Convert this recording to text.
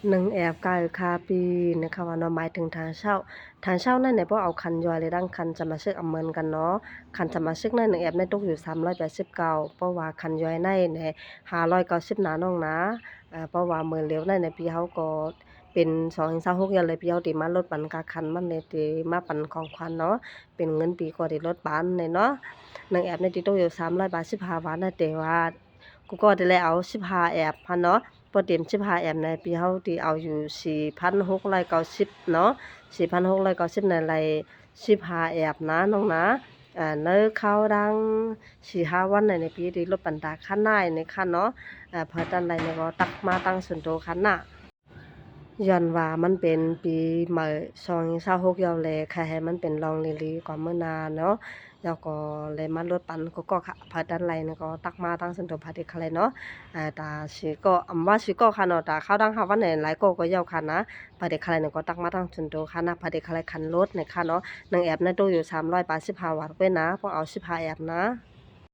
ໜຶ່ງແອບກາຍຄ່າປີ້ນະຄະວ່າເນາະ ໝາຍເຖິງທາງເຊົ່າ. ທາງເຊົ່ານັ້ນແຫຼະ ພວກເອົາຄັນຍ່ອຍ ແລະ ທັງຄັນສະມາຊິກອຳເມີນກັນເນາະ. ຄັນສະມາຊິກນັ້ນ ໜຶ່ງແອບໃນຕົກຢູ່ສາມຮ້ອຍແປດສິບເກົ້າ ເພາະວ່າຄັນຍ່ອຍນັ້ນແຫຼະ ຫ້າຮ້ອຍເກົ້າສິບນະນ້ອງນະ. ເອີ ເພາະວ່າເມີນຫຼຽວນັ້ນແຫຼະ ພີ່ເຮົາກໍເປັນສອງເອັນຊາວຫົກ ຢ່າງແລະ ພີ່ເຮົາທີ່ມາລົດປັນຄ່າຄັນມັນແຫຼະ ທີ່ມາປັນຂອງຂວັນເນາະ ເປັນເງິນ ພີ່ກໍໄດ້ລົດປັນແຫຼະເນາະ. ໜຶ່ງແອບໃນທີ່ຕົກຢູ່ສາມຮ້ອຍບາດ ສິບຫ້າວັນນະ ແຕ່ວ່າ ກູກໍໄດ້ເອົາສິບຫ້າແອບຫັ້ນເນາະ ພໍເຕັມສິບຫ້າແອບໃນ ພີ່ເຮົາທີ່ເອົາຢູ່ສີ່ພັນຫົກຮ້ອຍເກົ້າສິບເນາະ ສີ່ພັນຫົກຮ້ອຍເກົ້າສິບໃນໄລ່ສິບຫ້າແອບນະນ້ອງນະ. ເອີ ໃນຄາວດາວສີ່ຫ້າວັນໃນ ພີ່ໄດ້ລົດປັນຕາຄັນນາຍໃນຄັນເນາະ. ເອີ ໃຜຕັນໄລ່ໃນກໍທັກມາທາງສ່ວນໂຕຄັນນະ. ຍ້ອນວ່າມັນເປັນປີໃໝ່ສອງພັນຊາວຫົກ ຢ່າງແລ ໃຄໃຫ້ມັນເປັນລອງລີລີກວ່າມື້ໜ້າເນາະ ແລ້ວກໍເລີຍມາລົດປັນ ກໍ ກໍ ໃຜຕັນໄລ່ນະ ກໍທັກມາທາງສ່ວນໂຕ ໃຜທີ່ໃຄເນາະ. ເອີ ຕາຊິກໍ ອຳວ່າຊິກໍຄ່ະເນາະ ຕາຄາວດາວຫ້າວັນໃນໄລ່ກໍ ກໍຍາວຄ່ະນະ ໃຜທີ່ໃຄນະ ກໍທັກມາທາງສ່ວນໂຕຄ່ະນະ ໃຜທີ່ໃຄຄັນລົດໃນຄ່ະເນາະ. ໜຶ່ງແອບໃນຕົກຢູ່ສາມຮ້ອຍບາດ ສິບຫ້າວັນເວີຍນະ ພວກເອົາສິບຫ້າແອບນະ.